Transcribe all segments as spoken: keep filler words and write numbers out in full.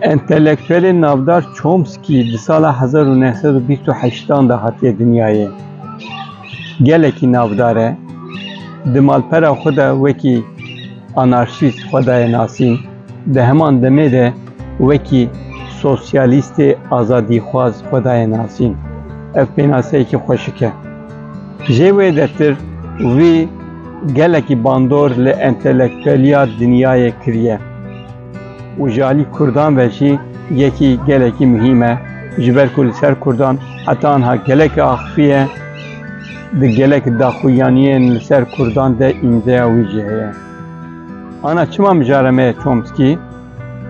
Entelektuelê navdar Chomsky di sala hezar û neh sed û bîst û heştan de hatiye dinyayê. Gelekî navdar e. Di malpera xwe de wekî anarşîst xwe daye nasîn. Di heman demê de wekî sosyalîstê azadîxwaz xwe daye nasîn. Ev pênaseyekî xweşik e. Jê wê dertir wî gelekî bandor li entelektueliya dinyayê kiriye û ji alî Kurdan ve jî yekî gelekî muhîm e, ji ber ku li ser Kurdan heta niha gelek axifiye, di gelek daxuyaniyên li ser Kurdan de îmzeya wî jî heye. Ana çima mijare me ye Chomsky?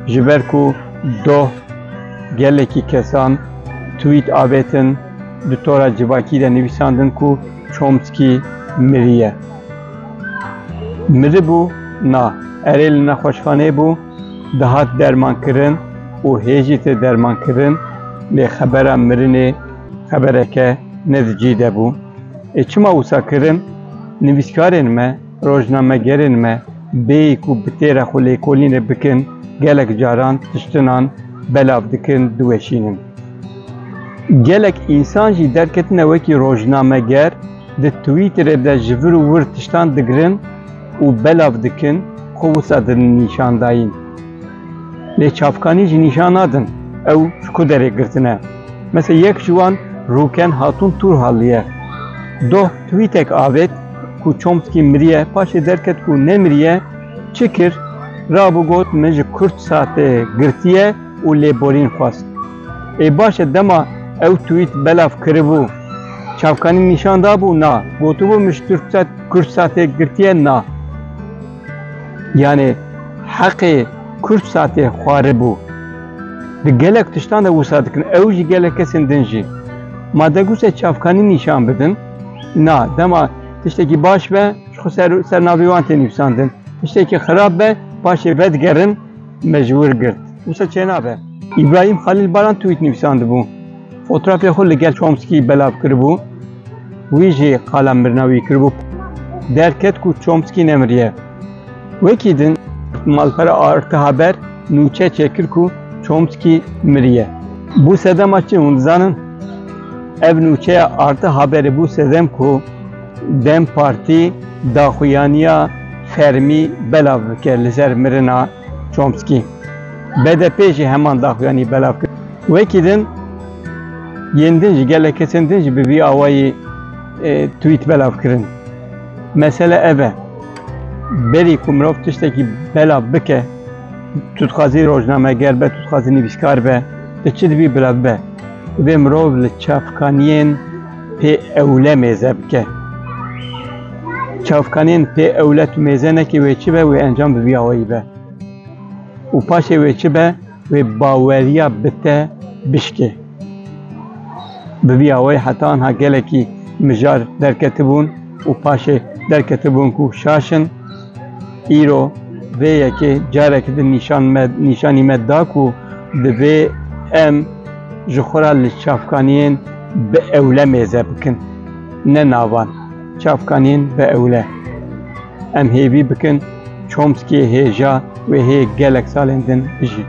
Ji ber ku doh gelekî kesan tweet avêtin, di tora civakî de nivîsandin ku Chomsky miriye. Miribû? Na. Erê, li nexweşxaneyê bû, dihat dermankirin û hê jî tê dermankirin, lê xebera mirinê xebereke ne di cî de bû. Ê çima wisa kirin? Nivîskarên me, rojnamegerên me bêyî ku bi têra xwe lêkolînê bikin, gelek caran tiştinan belav dikin, diweşînin. Gelek însan jî derketine wekî rojnameger, di Twitterê de ji vir û wir tiştan digirin û belav dikin, xwe wisa didin nîşandayîn. Lê çavkanî jî nîşan nadin ew ji ku derê girtine. Mesela yek ji wan Rûken Hatûn Turhalî ye. Doh tweetek avêt ku Chomsky miriye, paşê derket ku nemiriye, çi kir? Rabû got, min ji Kurdsatê girtiye û lêborîn xwest. Ê baş e, dema ew tweet belav kiribû, çavkanî nîşan dabû? Na. Gotibû, min ji Turksat, Kurdsatê girtiye? Na. Yanê heqê Kurdsatê xwaribû. Di gelek tiştan de wisa dikin. Ew jî gelek kesên din jî. Ma deguse çavkanî nîşan bidin? Na. Dema tiştekî baş be, ji xwe ser, ser navê wan tê nivîsandin. Tiştekî xirab be, paşê vedigerin, me ji wir girt. Wisa çênabe. Îbrahîm Xalîl Baran tweet nivîsandibû. Fotoğrafê xwe li gel Chomsky belav kiribû. Wî jî qala mirina wî kiribû. Derket ku Chomsky nemiriye. Wekî din malpera Artı Haber nûçe çêkir ku Chomsky miriye. Bû sedema çi hûn dizanin? Ev nûçeya Artı Haberê bû sedem ku DEM Partî daxuyaniya fermî belav bike li ser mirina Chomsky. B D P jî heman daxuyanî belav kir. Wekî din, yên din jî, gelek kesên din jî bi vî awayî, e, tweet belav kirin. Mesele ev e. Berî ku mirov tiştekî belav bike, tu dixwazî rojnameger be, tu dixwazî nivîskar be, tu çi dibî bila bibe? Divê mirov li çavkaniyên pê ewle mêze bike. Çavkaniyên pê ewle tu mêze nekî, wê çi be? Wê encam bi vî awayî be. Û paşê wê çi be? Wê baweriya bi te bişkê. Bi vî awayî heta niha gelekî mijar derketibûn û paşê derketibûn ku şaş in. Îro vê yekê careke din nîşan me, nîşanî me da ku divê em ji xwe re li çavkaniyên bi ewle mêze bikin. Ne navan, çavkaniyên bi ewle. Em hêvî bikin Chomskyê hêja wê hê gelek salên din bijî.